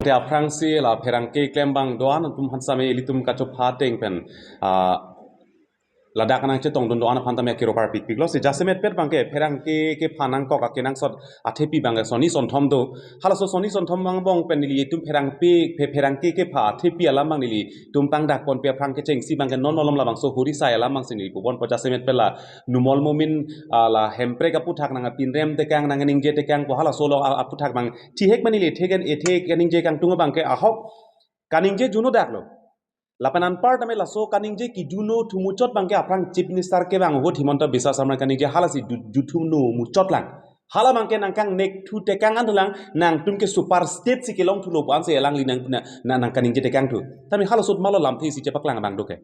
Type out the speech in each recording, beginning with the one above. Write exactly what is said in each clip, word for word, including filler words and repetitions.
Te aphrangsi la pherangke klem abang do-an atum aphan same ilitum kachopha ateng pen, ah, ladak nangchetongdun do-an aphan tame akiro parpikpiklo. Si jasemet pet abangke pherangke kepha nangkok akenangsot athepi abangke sonni sonthom do. Halaso sonni sonthom angbong pen nelitum pherangke, phe-, pherangke kepha athepi alam abang nelitum pangdakponpe aphrang kechengsi abangke non malom labangso huri sai alam abangsi neli puponpo. Jasemet pet la Numal Momin, ah, la Hemprek aphuthak nangpinrem tekang, nangningje tekangpo, halaso along a-, aphuthak abang thihek mani le thek an ethek kaningje kangtung abangke ahok kaningje juno daklo. Lapen anpar tame laso kaningje kijuno thu muchot abangke aphrang Chief Minister kevang ahut Himanta Biswa Sarma kaningje halasi ju-, juthu nu muchotlang. Hala abangke nangkangnek thu tekang an thulang, nangtum ke super state si kelong thulo pu ansi alangli nang, na, na, nangkaningje tekang thu. Tame halaso ahut malo lamthe si chepaklang abang do ke.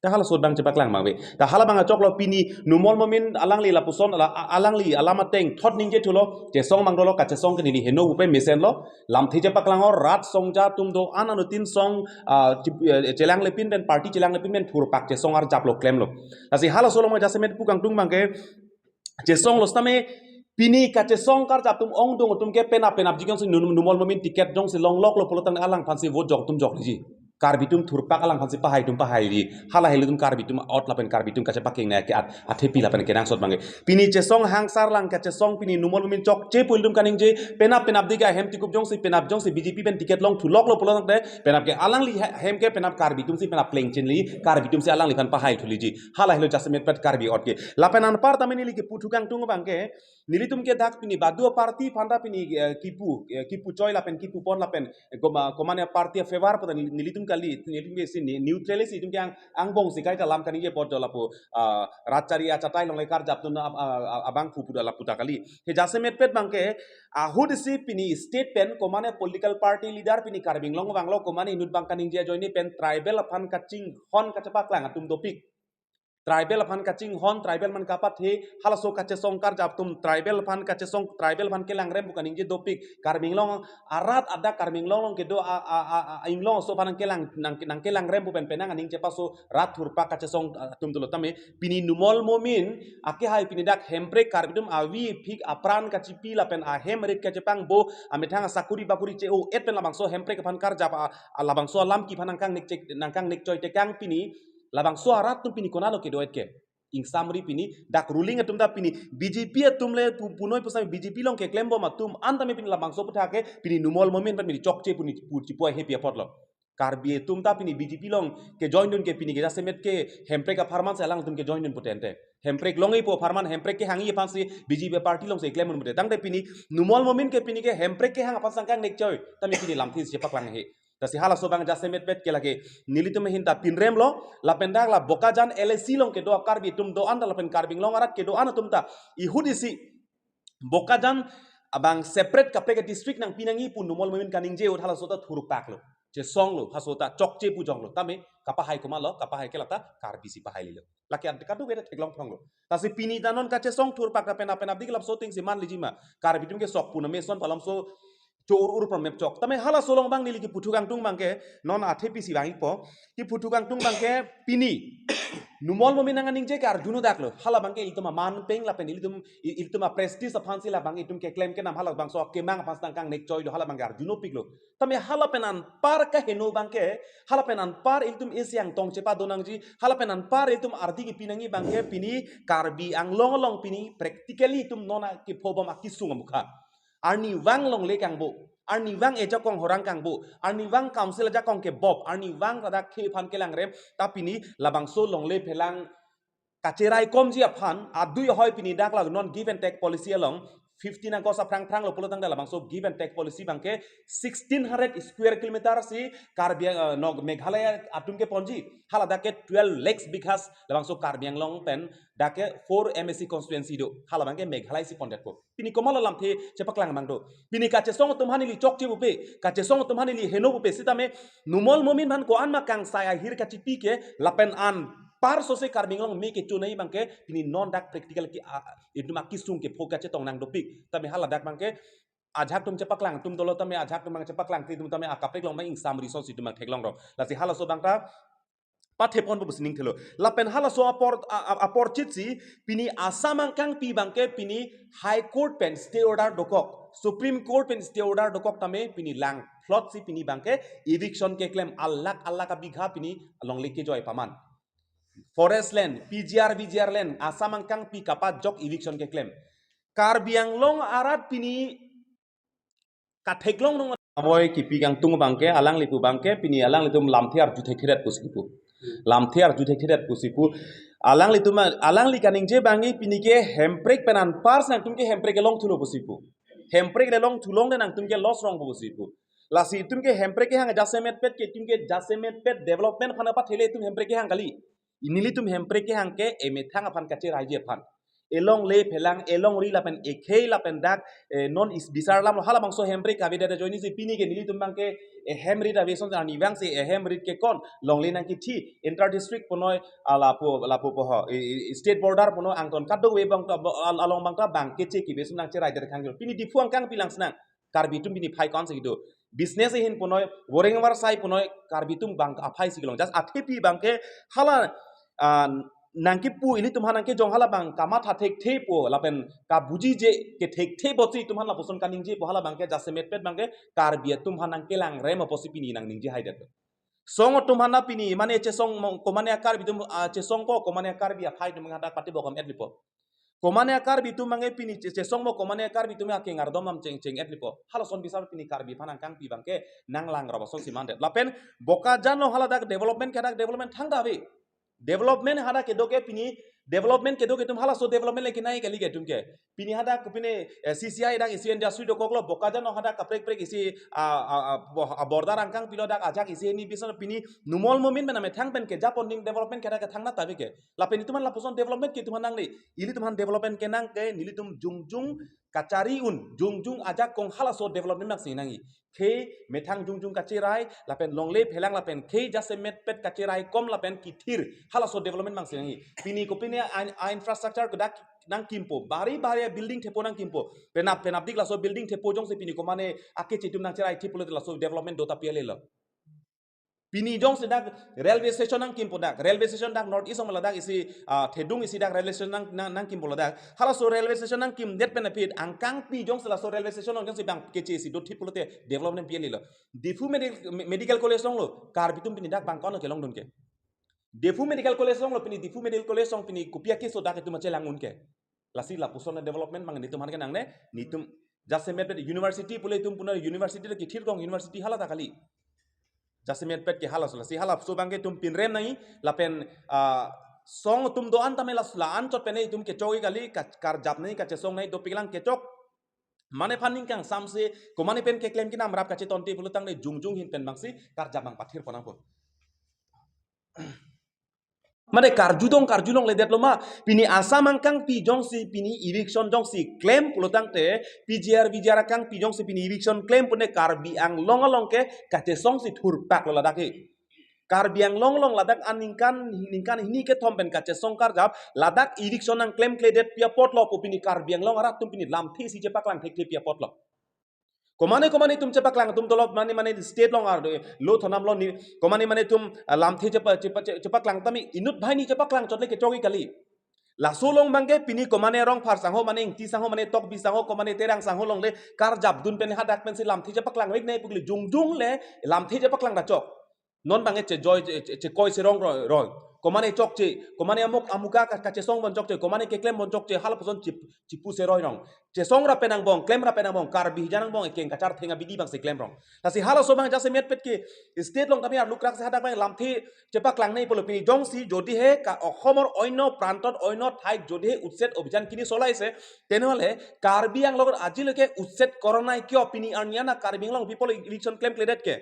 Ta halaso ahut abang chepaklang abang ave. Ta hala abang achoklo pini Numal Momin alangli lapuson ala, a-, alangli alam ateng thot ningje thulo, chesong abang dolo, kachesong ke neli heno pupe mesenlo, lamthe chepaklang o, rat songja atum do-an anuttin song, ah, chip-, eh, chelang lepin pen, party chelang lepin pen thurpak chesong arjaplo klemlo. Lasi halaso along jasemet pu kangtung abangke chesonglo sitame pini kachesong karjap atum ongdung atum ke penap penapji jongsi Nu-, Numal Momin ticket jongsi longloklo pulo tangte alangphansi vote jok atum jokji. Karbi atum thurpak alangphansi pahai atum pahaiji. Hala helo atum Karbi atum ot lapen Karbi atum kachepakeng nai ke at, athepi lapen kenangsot abangke. Pini chesong hangsar lang kachesong pini Numal Momin chokche pu ilitum kaningje penap penapdi ke ahem tikup jongsi penap jongsi B J P pen ticket long thuloklo pulo tangte penap ke alangli he-, hem ke penap Karbi atumsi penap plengchinli, Karbi atumsi alangliphan pahai thuliji. Hala helo jasemet pet Karbi ot ke. Lapen anpar tame neli kipu thu kangtung abangke nelitum ke dak pini badu party aphanta pini, eh, kipu, eh, kipu choi lapen kipu pon lapen, eh, koma-, komane party favor pu ta neli-, nelitum kali, nelitum ke si ni-, neutral si itum ke ang, angbong si kaita lam kaningje apot do lapu, ah, rat chari achatai along le karjap atum a-, a-, a-, abangphu pu do lapu ta kali. He jasemet pet abangke ahut si pini state pen komane political party leader pini Karbi Anglong vanglo, komane inut abang kaningje ajoine pen tribal aphan kachinghon kachepaklang atum dopik. Tribal aphan kachinghon, tribal aphan kapathe, halaso kachesong karjap atum tribal aphan kachesong, tribal aphan kelangrem pu kaningje dopik. Karbi Anglong arat adak Karbi Anglong along kedo a, a, a, a, Anglong aso aphan nangkelang, nang, nangkelangrem pu pen penang aning chepaso rat thurpak kachesong atum dolo tame. Pini Numal Momin akehai pini dak Hemprek Karbi atum avi phik apran kachipi lapen ahem rit kachepangbo, amethang asakuri bakuri che-o-et pen labangso Hemprek aphan karjap a, a labangso alam kiphan nangkangnek chek, nangkangnek choi tekang pini labangso arat atum pini konatlo kedo-et ke? Ingsamri pini dak ruling atum ta pini B J P atum le pu-, punoi pusai B J P along keklembo atum an tame pini labangso aphuthak ke pini Numal Momin pen pini chokche pu ni pu chipu ahepi apotlo. Karbi atum ta pini B J P along ke join dun ke pini ke jasemet ke Hemprek apharman si alangtum ke join dun pute ante. Hemprek longji pu apharman, Hemprek kehangji aphansi B J P party alongsi klem dun pute. Tangte pini Numal Momin ke pini ke Hemprek kehang aphan si nangkangnek choi. Tame pini lamthe si chepaklang he. Lasi halaso abang jasemet pet ke lake nelitum ahin ta pinremlo, lapen dak la Bokajan L A C along kedo Karbi atum do-an ta lapen Karbi Anglong arat kedo-an atum ta ihut isi Bokajan abang separate kaprek district nangpi nangji pu Numal Momin kaningje ahut halaso ta thurpaklo, chesonglo, halaso ta chokche pu jonglo, tame kapahai komatlo, kapahai ke lata Karbi si pahaililo. Lake ante kadokave ta theklong thonglo. Lasi pini ta non kachesong thurpak ta penap penapdi ke lapuson ateng si man liji ma. Karbi atum ke sok pu na meson pu alamso chor ur pramep chok. Tame halaso along abang neli kipu thu kangtung abangke non athepi si vangpo. Kipu thu kangtung abangke pini Numal Momin nangkaningje ke arjuno daklo. Hala abangke ilitum aman peng lapen ilitum, i-, ilitum a-prestige aphansi la abang itum keklem kenam hala abangso kemang aphan si nangkangnek choi do, hala abangke arjunopiklo. Tame hala pen anpar kaheno abangke, hala pen anpar ilitum isi angtong chepadonangji, hala pen anpar ilitum ardi kipi nangji abangke pini Karbi Anglong along pini practically itum non a-, kepho bom akesung amukha. Arnivang longle kangbo, arnivang ejakong horang kangbo, arnivang council ajakong kebop, arnivang ladak khei aphan kelangrem, ta pini labangso longle phelang kacheraikomji aphan adui ahoi pini dak la non give and take policy along fifteen August aphrang phranglo pulo tangte labangso give and take policy abangke sixteen hundred square kilometer si Karbi, eh, nok Meghalaya atum keponji, hala dak ke twelve lakhs bighas labangso Karbi Anglong pen dak ke four M A C constituency do, hala abangke Meghalaya si pondetpo. Pini komatlo lamthe chepaklang abang do? Pini kachesong atum aphan ili chokche pupe, kachesong atum aphan ili heno pupe, sitame Numal Momin aphan ko-an ma kangsai ahir kachipi ke lapen anpar sose Karbi Anglong me kechonai abangke pini non dak practical ke a, itum akesung kepho kachetong nangdopik. Tame hala dak abangke ajahak atum chepaklang atum dolo tame ajahak atum abang chepaklang ke itum tame akaprek along abang ingsamri asonsi itum abang theklong rong. Lasi halaso abang ta pathepon pu sining thelo. Lapen halaso apor, a, a, apor chit si pini Assam angkangpi abangke pini High Court pen stay order dokok, Supreme Court pen stay order dokok tame pini lang plot si pini abangke eviction keklem alakh alakh abigha pini alongle kejoi paman. Forest land, P G R, V G R land, Assam angkangpi kapajok eviction keklem. Karbi Anglong arat pini katheklong nung. Aboi kipi kangtung abangke, alangli pu abangke, pini alanglitum lamthe arju thekthedet pusi kipu. Lamthe arju thekthedet pusi pu. Alanglitum, alangli kaningje abangke pini ke Hemprek pen anpar si nangtum ke Hemprek kelong thulo pusi pu. Hemprek le long thulong de nangtum ke loss rong pusi pu. Lasi itum ke Hemprek kehang jasemet pet ke itum ke jasemet pet development aphan apa thele itum Hemprek kehang kali. Nelitum Hemprek kehang ke emethang aphan kacheraiji aphan. Elongle phelang, elongri lapen ekhei lapen dak, eh, non is bisar lam hala bangso Hemprek kave dada joini si pini ke nelitum abangke, eh, Hemprek ave son ani abang si, eh, Hemprek ke kon, longle nangkithi, inter district punoi, ah, lapu, lapu poho, eh, eh, state border punoi angton kadokave abang ta, al-, along abang ta abangke che kibe son nangcherai dada khang. Pini Diphu angkangpi lang si nang. Karbi atum pini phai kon si kedo. Business ahin punoi, woreng war sai punoi, Karbi atum abang aphai si kelong. Just athepi abangke hala, ah, nangkipu ilitum aphan nangkejong hala abang kamatha thekthe po, lapen kabujije kethekthe po si itum aphan lapuson kaningje po hala abangke jasemet pet abangke Karbi atum aphan nangkelang rem apotsi pini nangningje haidet. Song atum aphan pini, mane chesong mo, komane a-Karbi atum, ah, chesong po, komane a-Karbi aphai atum hadak pati bokam et lipo. Komane a-Karbi atum abangke pini che-, chesong mo komane a-Karbi atum akeng ardom am cheng cheng et lipo. Halason bisar pini Karbi aphan angkangpi abangke nanglang rap ason si mandet. Lapen Bokajan along hala dak development ke dak development thangta ave. Development hadak kedo ke pini development kedo ke itum halaso development le kenai kali ke itum ke. Pini hadak pini, eh, C C I dak isi industry dokoklo Bokajan along hadak kaprek prek isi, ah, ah, ah, bo-, ah, border angkangpi lo dak ajak isi ini bisa pini Numal Momin pen amethang pen kejapon ding development ke dak kethang na tabi ke. Lapen itum aphan lapuson development ke itum aphan nangle. Ilitum aphan development kenang ke nelitum jongjong kachari un, jongjong ajakong halaso development nangsi nangji. Khei methang jongjong kacherai, lapen longle phelang lapen khei jasemet pet kacherai kom lapen kithir halaso development nangsi nangji. Pini kopine a, a-infrastructure kedak nangkimpo, bari bari building thepo nangkimpo. Penap penapdik laso building thepo jongsi pini komane akeche atum nangcherai thip pulote laso development do ta pi alelo. Pini jongsi dak railway station nangkimpo dak. Railway station dak North East along ladak isi, ah, thedung isi dak railway station nang, nang, nangkimpo ladak. Halaso railway station nangkimdet pen aphi angkangpi jongsi laso railway station along jongsi abang keche isi do thip pulote development pi alelo. Diphu Medical, Medical College along lo, Karbi atum pini dak abang kono kelongdun ke. Diphu Medical College along lo pini Diphu Medical College along pini kopi akeso dak itum achelang un ke. Lasi lapuson development abang nelitum aphan kenangne, nelitum jasemet pet university pule itum puna university le kithir kong university hala ta kali. Jasemet pet ke halaso, lasi halaso abangke itum pinrem nangji, lapen, ah, song atum do-an tame las la-an chot pen itum kechokji kali, ka-, karjap nangji kachesong nangji dopik lang kechok. Mane aphan ning kangsamse, komane pen keklem kenam rap kachetonte pulo tangte jongjong ahin pen abangsi karjap abang pathir pon nangpo. Mane karjudong karjulongledetlo ma, pini Assam angkangpi jongsi pini eviction jongsi klem pulo tangte, P G R V G R angkangpi jongsi pini eviction klem pune Karbi Anglong along ke kachesong si thurpak lo ladak ke. Karbi Anglong along ladak aningkan, ningkan hini kethom pen kachesong karjap, ladak eviction nangklemkledet pi apotlo pu pini Karbi Anglong arat atum pini lamthe si chepaklang thekthe pi apotlo. Komane komane itum chepaklang atum tolop mane mane state along ardo lo thonam lo ni komane mane itum, ah, lamthe chepa-, chepa-, che-, chepaklang tame inut banghini chepaklang chot le kechokji kali. Laso along abangke pini komane Rongphar sangho mane Ingti sangho mane Tokbi sangho komane Terang sangho along le karjapdun pen hadak pensi lamthe chepaklang vek nangji pu kali jongjong le lamthe chepaklang ta chok. Non abangke chejoi, che, che, chekoi serong roi, roi. Komane chokche, komane amok amuka ka, kachesong bon chokche, komane keklem bon chokche, halapuson chip, chipu seroi rong. Chesong rap pen angbong, klem rap pen angbong, Karbi hijan angbong, ekeng kachar theng abidi abangsi klem rong. Lasi halaso abang jasemet pet ke, state along tame arlukrak si hadak abang lamthe chepaklang nangji pulo pini jongsi, যদিহে ka Ohomor oino prantot oino thait যদিহে উচ্ছেদ অভিযান খিনি চলাইছে, তেনেহ'লে Karbi Anglong আজিলৈকে উচ্ছেদ কৰা নাই কিয় pini arni an Karbi Anglong people eviction klemkledet ke.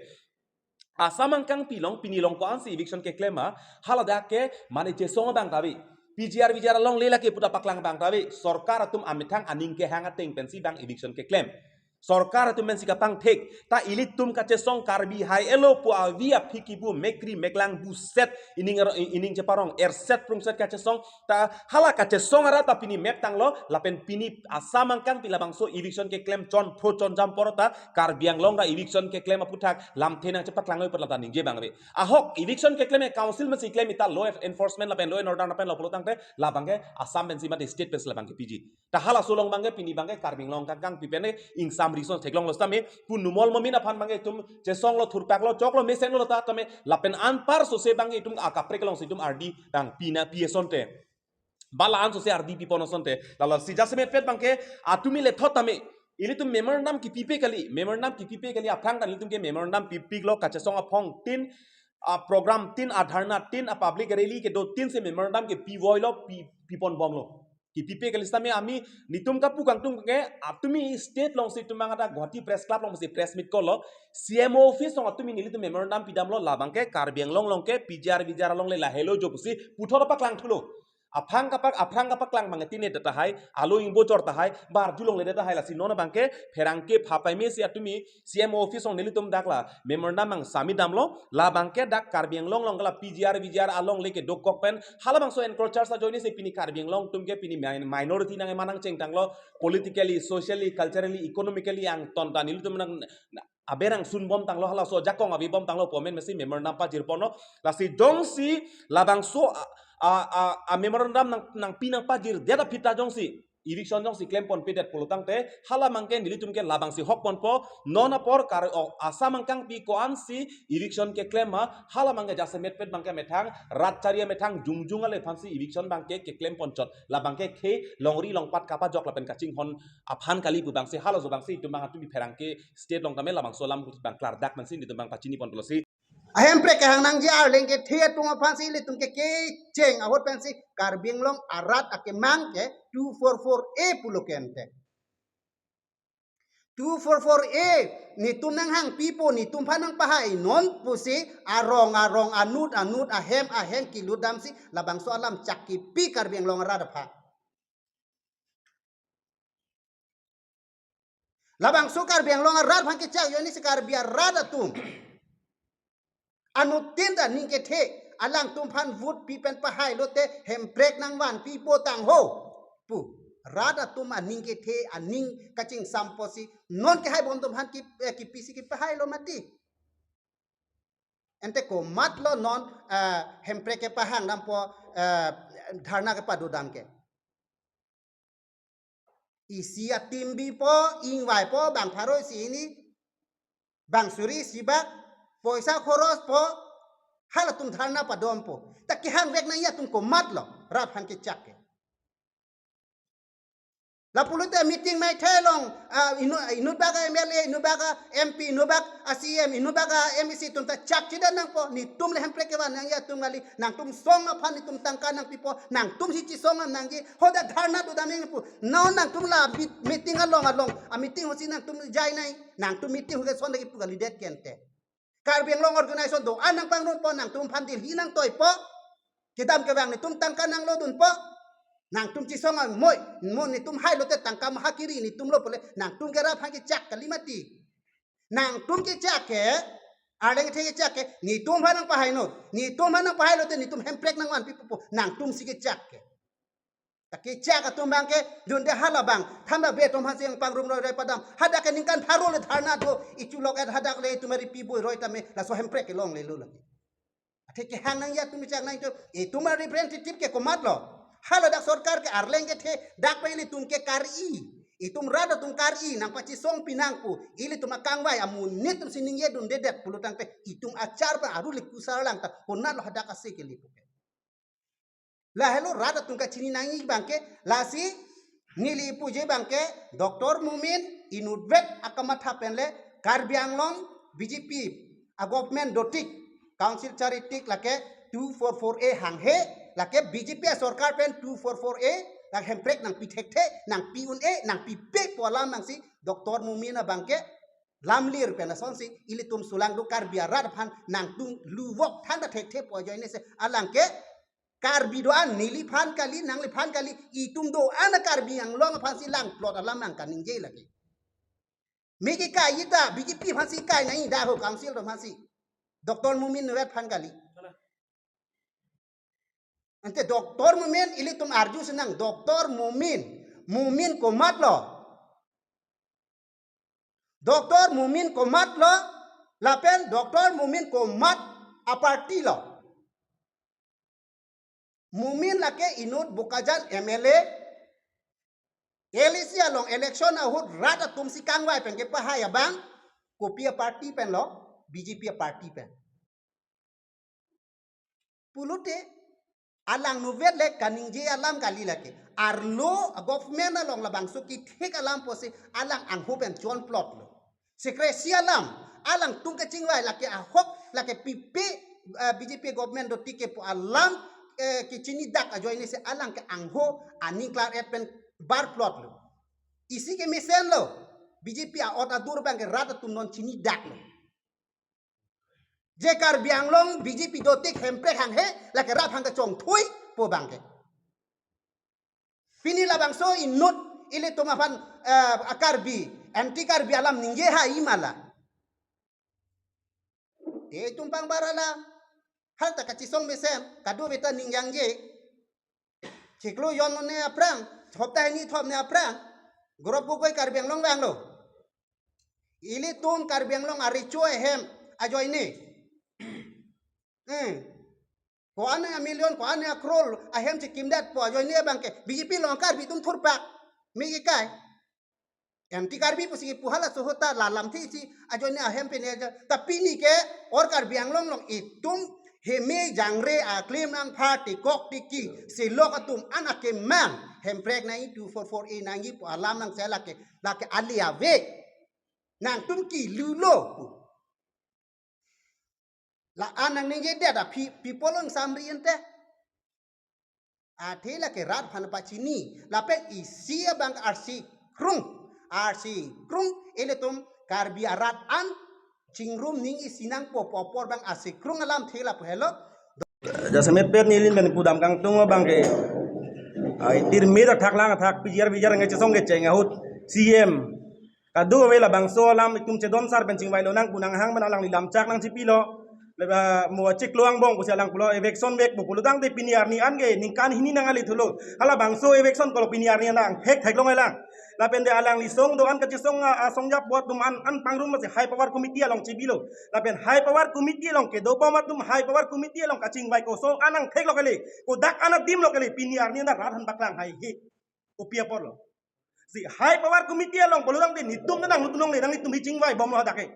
Assam angkangpi along pini along ko-ansi eviction keklem ma, haladak ke mane chesong abang ta ave. P G R V G R alongle lake puta paklang abang ta ave. Sorkar atum amethang aning kehang ateng pensi abang eviction keklem. Sorkar atum pensi kapangthek. Ta ilitum kachesong Karbi hai elo pu avi aphi kibu mekri meklang buset ining ero-, ining cheparong erset prungset kachesong. Ta hala kachesong arat ta pini map tanglo, lapen pini Assam angkangpi labangso eviction keklem chonphro chonjam apor ta Karbi Anglong ra eviction keklem aputhak lamthe nangchepaklang oi pala ta ningje abang ave. Ahok eviction keklem e council pensi klem ta law enforcement lapen law and order lapen lo pulo tangte labangke Assam pensi mate state pensi labangke piji. Ta halaso along abangke pini abangke Karbi Anglong angkangpi pen e ingsam Reason theklonglo sitame, pu Numal Momin aphan abangke itum chesonglo, thurpaklo, choklo, mesenlo ta tame, lapen anpar sose abangke itum akaprek alongsi itum ardi abang pina pi asonte. Ba la-an sose ardi pipon asonte. Lalo si jasemet pet abangke, atumi lethot tame, ilitum memorandum kipipe kali, memorandum kipipe kali, aphrang ta nelitum ke memorandum pipiklo, kachesong aphong tin, a program tin, a dharna tin, a public rally kedo tin si memorandum ke pivoilo, pi, pipon bomlo. Kipipe kali sitame ami nelitum kapu kangtung ke, atumi state alongsi itum abang ada Guwahati Press Club alongsi press meet kolo, C M O office along atumi nelitum memorandum pidamlo, labangke Karbi Anglong along ke P G R V G R along le lahelo jo pusi puthot paklang thulo. Aphrang kapak, aphrang kapaklang abang tine data hai, alo ingbo chor tahai, barju longle data hai, lasi non abangke pherangke phapai mesi atumi C M O office along nelitum dak la memorandum abang submit damlo, labangke dak Karbi Anglong along ke la P G R V G R along le kedokok pen, halabangso encroachers ajoine si pini Karbi Anglong atum ke pini min-, minority nang emanang chengtanglo, politically, socially, culturally, economically angton ta nelitum nang aber angsun bomtanglo, halaso ajakong abi bomtanglo pu amen mesi memorandum pajir ponlo. Lasi jongsi labangso a, a, a, a memorandum nang, nangpi nangpajirdet aphi ta jongsi eviction jongsi klem ponpedet pulo tangte, hala abangke nelitum ke labangsi hok ponpo, non apor kar, o, Assam angkangpi ko-ansi eviction keklem ma, hala abangke jasemet pet abangke methang, rat chari amethang jongjong ale aphansi eviction abangke keklem ponchot, labangke khe longri longpat kapajok lapen kachinghon aphan kali pu abangsi, halaso abangsi itum abang atumi pherangke state along tame labangso alam abang klardak pensi nelitum abang pachini ponpo lasi. Ahemprek kehang nangji arleng kethe atum aphansi ilitum ke kecheng ahut pensi Karbi Anglong arat akemang ke two four four A pulo ke ante. Two four four A, netum nanghang pipo, netum aphan nangpahai non pusi arong arong, anut anut, ahem ahem kelut damsi labangso alam chak kipi Karbi Anglong arat aphan. Labangso Karbi Anglong arat aphan kechak ajoine si Karbi arat atum anuttin ta aning kethe, alangtum aphan vote pi pen pahai lote hemprek nangvanpipo tangho pu rat atum aning kethe, aning kachingsampo si non kehai bom atum aphan ki, eh, kipisi kepahailo mati. Ante komatlo non, eh, hemprek kepahang dampo, eh, dharna kepado dam ke. Isi atim bipo, ingvaipo, bang pharo isi hini, bang suri isi bak, poisa khorospo, halatum dharna padompo. Ta kehang vek nangji atum komatlo, rat aphan kechak ke. Lapulote meeting maithai along, ah, inu-, inut bak a M L A, inut bak a M P, inut bak a C M, inut bak a M A C atum ta chak chidan nangpo, netum le hemprek kevan nangji atum kali, nangtum song aphan netum tangka nangpipo, nangtum si chesong nangji, hadak dharna dodam nangpo. Non nangtum la bit-, meeting along along, a meeting ahutsi nangtum jai nai, nangtum meeting ahut ke son lagi pu kalidet ke ante. Karbi Anglong organization do-an nangpangrumpo, nangtum aphan Delhi nangtoipo, kedam kevang netum tangka nanglodunpo, nangtum chesong amoi, mo netum hai lote tangka maha kiri netumlo pule, nangtum ke rat aphan kechak kali mati. Nangtum kechak ke, arleng kethe kechak ke, netum aphan nangpahai non. Netum aphan nangpahai lote netum hemprek nangvanpipo, nangtum si kechak ke. Ta kechak atum abangke, dunde hala abang, thandabe atum aphansi nangpangrum roiroi padam. Hadak ke ningkan pharo le dharna do, ichulok et hadak le itum ari pi bui roi tame, laso hemprek kelonglelo lagi. Athe kehang nangji atum kechak nangji atum, itum a representative ke komatlo. Haladak sorkar ke arleng kethe, dak pen ilitum ke kari. Itum rat atum kari, nangpachesong pinang pu. Ilitum akangvai amonit atum si ningje dundedet pulo tangte, itum achar pen aru le kusar lang ta, konatlo hadak ase kelipo ke. Lahelo rat atum kachini nangji abangke, lasi neli puji abangke, Doctor Momin inutvet akamatha pen le, Karbi Anglong B J P a government dotik, council charitik lake two four four A hanghe, lake B J P a sorkar pen two four four A, lake hemprek nangpi thekthe, nangpi un-e, nangpipe pu alam nangsi, Doctor Momin abangke, lamlir pen asonsi, ilitum sulang do Karbi arat aphan, nangtum luvok thangta thekthe pu ajoine si, alangke, Karbi do-an neliphan kali, nangliphan kali, itum do-an a Karbi Anglong aphansi langplot alam nangkaningje lagi. Miki kai ta, B J P aphansi kai nai da ho council do aphansi. Doctor Momin inutvet aphan kali. Ante Doctor Momin ilitum arju sinang, Doctor Momin, Momin komatlo. Doctor Momin komatlo, lapen Doctor Momin komat a party lo. Momin lake inut Bokajan M L A, L A C along election ahut rat atum si kangvai pen kepahai abang kopi a-party pen lo, B J P a-party pen. Pulote alang novet le kaningje alam kali lake. Arlo a-government along labangso kethek alam pusi alang angho pen chonplot lo. Secrecy alam, alangtum kachingvai lake ahok, lake pipe, eh, B J P government dotik kepu alam, eh, kachinidak ajoine si alang ke angho aning klar-et pen barplot lo. Isi ke mesen lo, B J P a-ot adur abang ke rat atum non chinidak lo. Je Karbi Anglong B J P dotik Hemprek hanghe, lake rat hang kachongthui pu abang ke. Pini labangso inut ilitum aphan, eh, a-Karbi, anti Karbi alam ningje ha imala. Te itum pangbar alam. Hal ta kachisong mesen, kado beta ningjangje. Chiklo jon ne aphrang, hopta hini thom ne aphrang. Gaurav Gogoi Karbi Anglong vanglo. Ilitum Karbi Anglong arecho ahem ajoine. Hmm. Ko-an a-million, ko-an a-crore ahem chekimdet po ajoine abang ke B J P along Karbi atum thurpak. Me ke kai. Anti Karbi pusi kipu hala sohota lalam thi si ajoine ahem pen aja. Tapi pini ke or Karbi Anglong along itum heme jangre aklem nangpha tekok teki selok atum an akemang Hemprek nangji, two four four A nangji pu alam nangsi lake, lake ali ave. Nangtum kilu lo pu. La-an nangningjedet a pi-, people along samri ente. Athe lake rat aphan pachini. Lapen isi abang arsi krung. Arsi krung ilitum Karbi arat an chingrum ning isi nangpo pu apor abang arsi krung alamthe lapu helo. Jasemet pen neli pen pudam kangtung abang ke, ah, itir me dak thak lang thak P G R V G R nge chesong kecheng ahut C M kado ave labangso alam itum chedon sar pen chingvai lonang pu nanghang pen alangli lamchak nangchipilo. Leba mo chiklo angbong pusi alang pulo eviction vek pu pulotangte pini arni an ke ningkan hini nang ali thulo. Halabangso eviction kolo pini arni an nang hek theklong elang. Lapen de alangli song do-an kachesong a, asong japo atum an, an pangrum masi high power committee along chibilo. Lapen high power committee along kedobom atum high power committee along kachingvai kosong an nang theklo kali. Kodak an adim lo kali pini arni an rat aphan paklang haihe. Kopi apor lo. Si high power committee along pulotangte netum nang netum longle nanglitum hi chingvaibomlo hadak ke.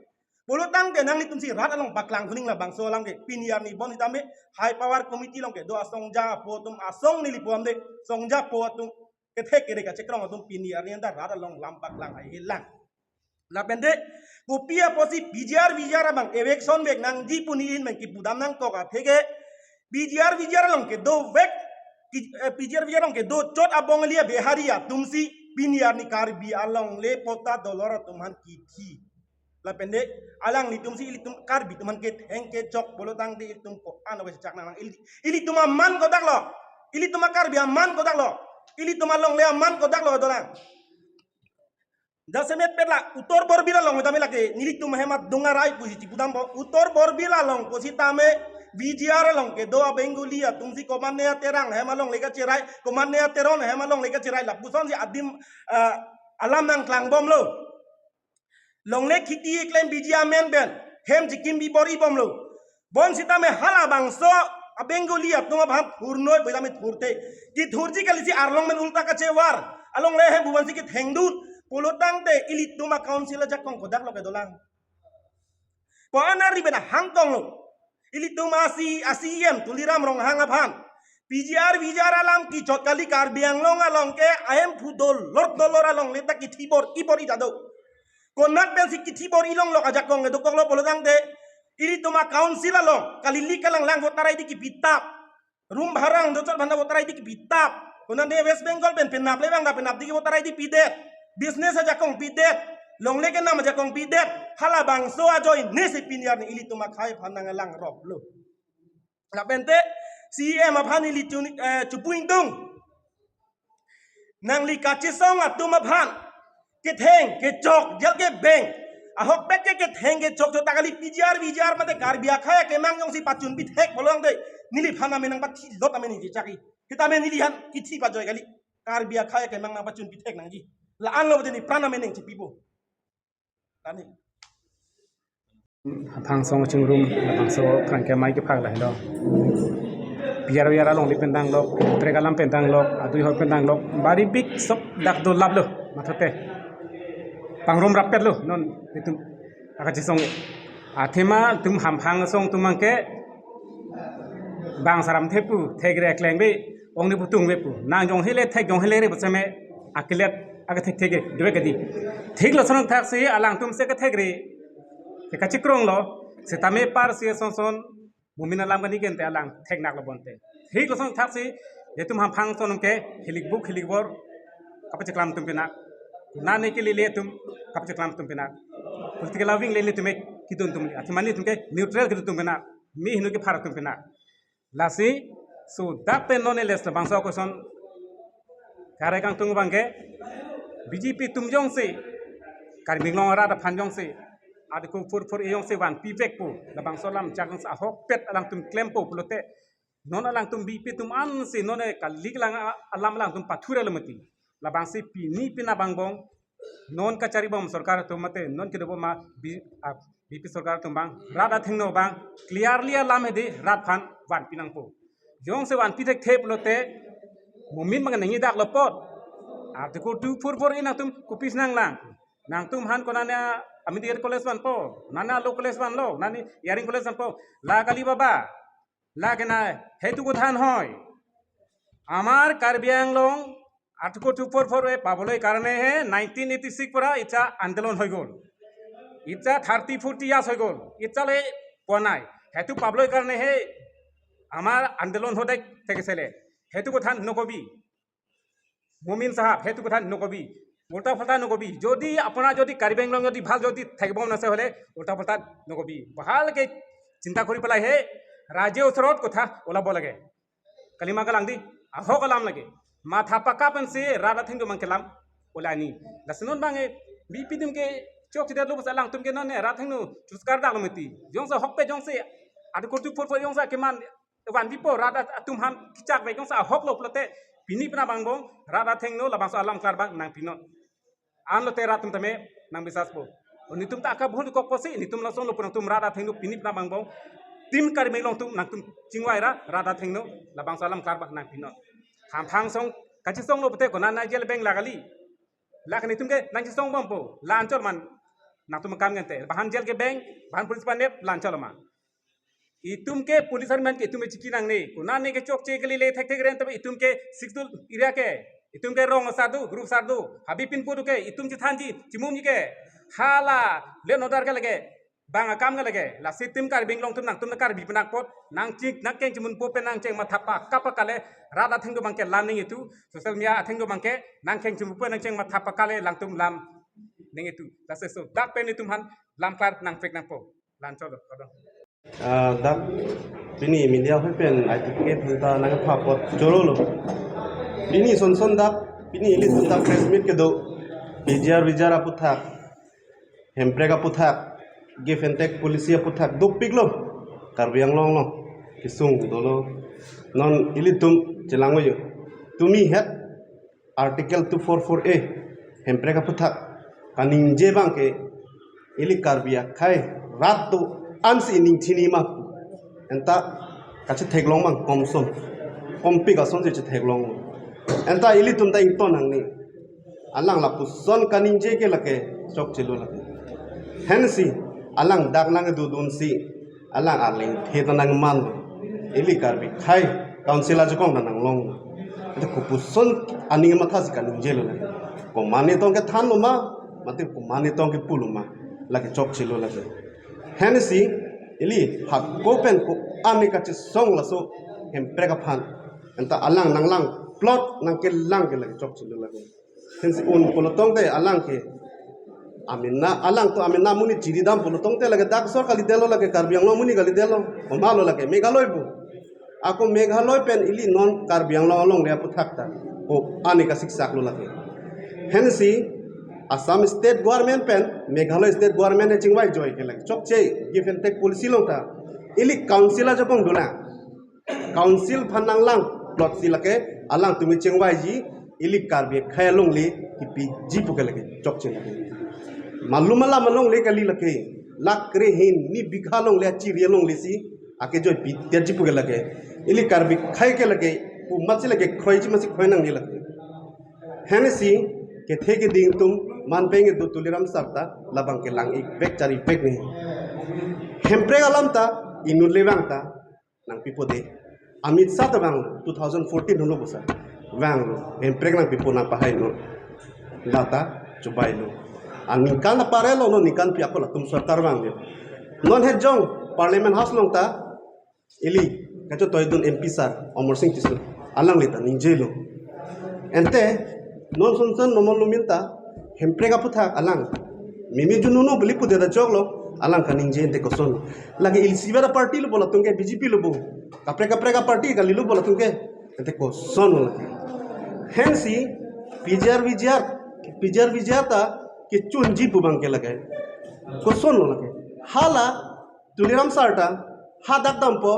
Pulotangte nanglitum si rat along paklang kuning labangso alam ke pini arni bon sitame high power committee along kedo asong japo atum asong neli puamde song japo atum kethek kere kachekrong atum pini arni an rat along lam paklang haihe lang. Lapen de, kopi apotsi P G R V G R abang eviction vek nangji pu ne-en pen kipudam nangkok atheke, P G R V G R along kedo vek, ki-, eh, P G R V G R along kedo chot abong alia Bihari atumsi pini arni Karbi alongle patta dolor atum aphan kithi. Lapen de, alanglitumsi ilitum Karbi atum aphan ketheng kechok pulotangte ilitum ko-an ave chak nang ili-, ilitum aman kodak lo, ilitum a-Karbi aman kodak lo, ilitum alongle aman kodak lo dolang. Jasemet pen la Uttor Borbil along tame lake nelitum hem adung arai pusi chipudampo. Uttor Borbil along pusitame V G R along kedo a-Bengali atumsi komatne a-Terang hem alongle kacherai, komatne a-Teron hem alongle kacherai lapusonsi adim, ah, alam nangklangbomlo. Longle kheti keklem biji amen pen hem chikim bibor-ibomlo. Bonsitame halabangso a-Bengali atum aphan thurnoi pu tame thurthe. Kethurji kalisi arlong pen ulta kachevar. Alongle hem bubansi kethengdun. Pulotangte ilitum a-council ajakong kodak lo kedolang. Ko-an ari pen ahang tonglo. Ilitum a-C-, a-C E M Tuliram Ronghang aphan P G R V G R alam kechot kali, Karbi Anglong along ke ahemphu dolor dolor alongle ta kithi bor-ibor-i ta do. Konat pensi kithi bor-i longlo ajakong kedokoklo pulotangte ilitum a-council along kali li kalang lang voter I D kipitap. Room bhara do chot aphan ta voter I D kipitap. Konat de West Bengal pen penap le bang ta penapdi ke voter I D pidet. Business ajakong pidet. Longle kenam ajakong pidet. Halabangso ajoinesi pini arni ilitum akhei aphan nanglang roplo. Lapente C E M aphan ili chun-, eh, chupu ingtung. Nangli kachesong atum aphan ketheng kechok jel kebeng. Ahokpet ke ketheng kechok chot ta kali P G R V G R mate Karbi akhei akemang jongsi pachun pithek pulotangte neliphan amen nangpathi lot amen niji chaki. Sitame neliphan kithi pajoi kali. Karbi akhei akemang nangpachun pithek nangji. La-anlo bete nepran amen nangchipipo. Tani. Aphangsong chingrum, aphangsong aphan ke mai kephak lahelo. Yaro yara longle pen danglok, trek alam pen danglok, adui hor pen danglok, bari bik sok dak do laplo, mathote. Pangrum rappetlo, non itum akachesong. Athema itum hamphang asong atum abangke, bang saram thepu, thekre klengbe, ongni putung bepu. Nang jong hele thek jong hele re boseme, akilet, akathek thek, dua kadi. Thik lason thaksi, alangtum si kathekre, kachikronglo, setame par si sonson, Mumin alam kani gente alang theknaklo bonte. Thik lason thaksi, itum hamphang asong ke hilikbuk hilikbor kapacheklam atum pinak. Nane ke lele atum kapacheklam atum pinak. Political loving lele atum ke kidun atum, athema nelitum ke neutral kidun atum pinak. Mi hinu ke phar atum pinak. Lasi, so dak pen non eles labangso question kare kangtung abangke, B J P atum jongsi, Karbi Anglong arat aphan jongsi, Article four four A jongsi vanpi vekpo, labangso alam chak jongsi ahokpet alangtum klempo pulote, non alangtum B J P atum ansi, non e kalik lang a-, alam alangtum pathurelo mati. Labangsi pini pina bangbong, non kachari bom sorkar atum mate, non kedobom a B-, a, B J P sorkar atum abang, rat athengno abang, clearly alam hedi rat aphan vanpi nangpo. Jongsi vanpi thekthe pulote, Mumin abang nangji daklo apot. Article two four four A nangtum kopisi nanglang. Nangtum aphan konane a Medical College vanpo, nane a Law College vanlo, nane Engineering College vanpo. La kali baba, la kena hetu kothan hoi. Amar Karbi Anglong Article two four four A পাবলৈ কাৰণে হে nineteen eighty six পৰা ইচ্ছা আন্দোলন হৈ গ'ল। ইচ্ছা thirty forty years হৈ গ'ল, ইচ্ছালৈ পোৱা নাই। সেইটো পাবলৈ কাৰণে হে আমাৰ আন্দোলন সদায় থাকিছিলে। সেইটো কথা নকবি, মমিন চাহাব, সেইটো কথা নকবি, উল্টা ফাল্টা নকবি। যদি আপোনাৰ যদি কাৰ্বি আংলং যদি ভাল যদি থাকিব মন আছে হ'লে উল্টা ফাল্টা নকবি, ভালকে চিন্তা কৰি পেলাইহে ৰাইজৰ ওচৰত কথা ওলাব লাগে। Kalima kalang di, ahok alam lagi. Matha paka pensi rat athengno abangke lam olani. Lasi non abang e, B J P atum ke chokchedetlo bos alangtum ke non e rat athengno chuskar daklo mati. Jongsi ahokpet jongsi, Article two four four jongsi keman vanpipo rat atum aphan kechak ve jongsi ahoklo pulote pini pina bangbong rat athengno labangso alam klar abang nangpinon. Anlote rat atum tame nangbisaspo. O netum ta aka bhul kok pusi, netum lasonlo pu nangtum rat athengno pini pina bangbong. Team Karbi Anglong atum nangtum chingvai ra, rat athengno labangso alam klar abang nangpinon. Hamphang asong, kachesonglo pute konane jail beng la kali. La ke netum ke nangchesong bompo, la anchot man nangtum akam gente. Bahan jail kebeng, bahan police panep, la anchot lo ma. Itum ke police army ke itum chiki nangne. Konane ke chokche ke lele thekthek ren tapi itum ke Sixth Schedule area ke. Itum ke rong asar do, group asar do. Habib pinpo do ke, itum chethanji, chimumji ke. Hala, law and order ke lage. Bang akam ke lage. Lasi team Karbi Anglong atum nangtum na Karbi pinak apot. Nangching, nangkeng chimunpo pen nangcheng matha paka paka le. Rat athengno abangke lam ning itu. Social media athengno abangke. Nangkeng chimunpo pen nangcheng matha paka le langtum lam ning itu. Lasi so, dak pen itum aphan lam klar nangpek nangpo. Lanchot lo, kadang. Ah, dak pini media hoi pen I T K phanta nangpha apot chorolo. Pini sonson dak, pini ili sonson dak press meet kedo. P G R V G R aputhak, hemprek aputhak, give and take policy aputhak, dopiklo. Karbi Anglong along, kesung dolo. Non ilitum chelang-o yo. Tumi het, Article two four four A, hemprek aputhak, kaningje abangke, ili Karbi akhei, rat do-an si ining chini ma. Enta kachetheklong abang komson, kompik asonsi chetheklong. Enta ilitum ta ington nangne. Alang lapuson kaningje ke lake, chokchelo lake. Hensi, alang dak nangdodunsi, alang arleng the ta nangmanlo. Ili Karbi akhei, council ajakong ta nanglong. Ante kopuson aning mathasi kaningjelo lake. Komatne tong kethanlo ma, mate komatne tong kepulo ma. Lake chokchelo lake. Hensi, ili hako pen ko-an kachesong laso hemprek aphan. Enta alang nanglang plot nangkelang ke lake chokchelo lake. Hensi un pulo tangte alang ke amena, alang to amena amonit chiridam pulo tangte lake dak asor kalidetlo lake Karbi Anglong amonit kalidetlo. Komatlo lake Meghalaya pu. Ako Meghalaya pen ili non Karbi Anglong alongle aputhak ta ko-an kasiksak lo lake. Hensi Assam state government pen Meghalaya state government he chingvai joi ke lake. Chokche give and take policy along ta ili council ajakong dona. Council aphan nanglang plot si lake alangtum chingvaiji ili Karbi akhei alongle kipiji pu ke lake chokche lake. Malum alam alongle kali lake. Lakh kre hini bigha alongle achiri alongle si Ake joy pi tiaji puke lake. Ili Karbi akhai ke lake. Pu matsi lake kroiji matsi kroi nangji lake. Hensi kethe keding atum man peng edu Tuliram Sarta labang ke lang-ik vek chari vek ne. Hemprek alam ta inut le vang ta nangpipo de. Amit Shah ta vang two thousand fourteen holo bosa. Vanglo. Hemprek nangpipo nangpahai no. Lata chubai lo. Aningkan apare lo no ningkan pi ako latum sorkar vang de. Non hejong Parliament House along ta ili kachotoi dun M P sir Amarsing Tisso alangli ta ningjelo. Ante non sonson nomol lumin ta Hemprek aputhak alang mimi jununo beli pude da choklo alang kaningje ante koson. Lake ilsi bada party lo bola tungke B J P lo bo. Kaprek kaprek party kali lo bola tungke ante koson lo lake. Hensi P G R V G R, P G R V G R ta kechunji pu bang ke lake. Koson lo lake. Hala Tuliram Sarta hadak dampo,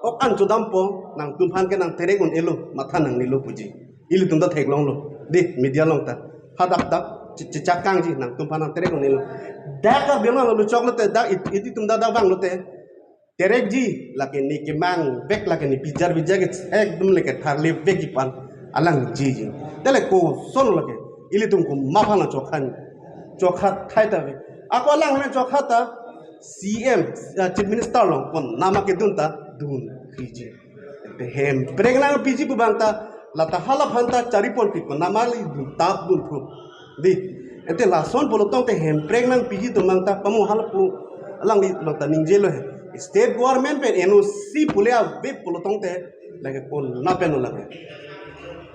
ok an chodampo, nangtum aphan ke nangterek un-elo, matha nangnelo puji. Ilitum ta theklonglo, di media along ta. Hadak dak, che- chechak kangji, nangtum aphan nangterek un-elo. Dak Karbi Anglong lo choklo te, dak it- iti tum dak dak vanglo te. Terekji, lake ne kemang vek, lake ne P G R V G R ke ekdom lake tharle vekji pu an alang jiji. Tele koson lake, ilitum komat aphan chokhan, chokhat thai ta ve. Ako alang ne chokhat ta, C M, uh, Chief Minister along konat ma kedun ta dun piji. Te Hemprek nangpiji pu bang ta lata hala aphan ta chari pon pi konat ma li dun tap dun phu. Di. Ante lason pulo tangte Hemprek nangpiji atum bang ta pamu hala pu alangli bang ta ningjelo he. State government pen N O C pule ave pulo tangte lake konat pen lo lake.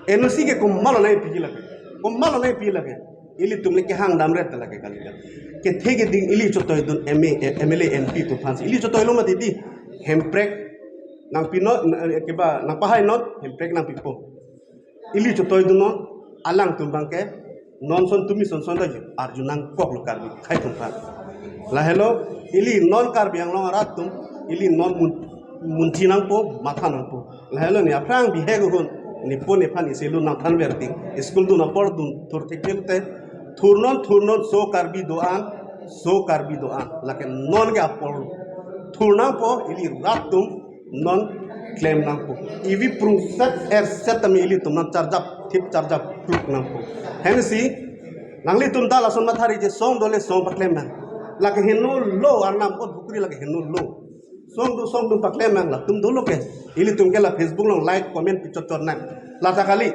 N O C ke komat lo nangpiji lake. Komat lo nangpiji lake. Ilitum le kehang damret lake kali ka. Kethe keding ili chotoi dun M A, M L A, M P atum aphansi. Ili chotoilo mati di. Hemprek nangpi non, eh, keba, nangpahai non, Hemprek nangpipo. Ili chotoi dun non, alangtum bang ke, non son tumi son son ta arju nangkoklo Karbi akhai atum aphan. Lahelo, ili non Karbi Anglong arat atum, ili non mun, munthi nangpo, matha nangpo. Lahelo ne aphrang bihek ahut, ne po ne aphan isi lu nangthan ver ting. School dun apor dun thur thekpil te. Thur non, thur non, so Karbi do-an, so Karbi do-an. Lake non ke apor. Thur nangpo, ili rat atum, non klem nangpo. Ivi prungset erset tame ilitum nangcharjap, thip charjap, pluk nangpo. Hensi, nanglitum ta lason mathari je song dole song paklem nang. Lake heno lo, arnam ot bukri lake heno lo. Song do song dun paklem nang latum dolo ke. Ilitum ke la Facebook along like, comment pichot chot nang. Lata kali.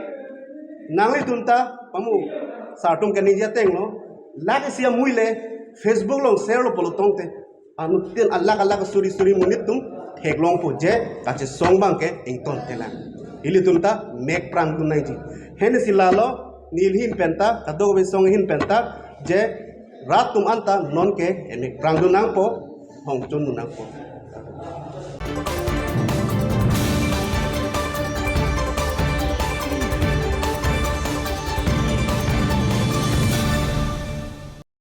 Nanglitum ta pamu sir atum ke ningje ateng lo. Lake isi amui le Facebook along share lo pulo tangte. Anuttin alak alak suri suri monit atum theklongpo je kachesong bang ke ington kelang. Ilitum ta mek prang dun nangji. Hensi lalo neli ahin pen ta kadokave asong ahin pen ta je rat atum anta non ke emek prang dun nangpo, hongchon dun nangpo.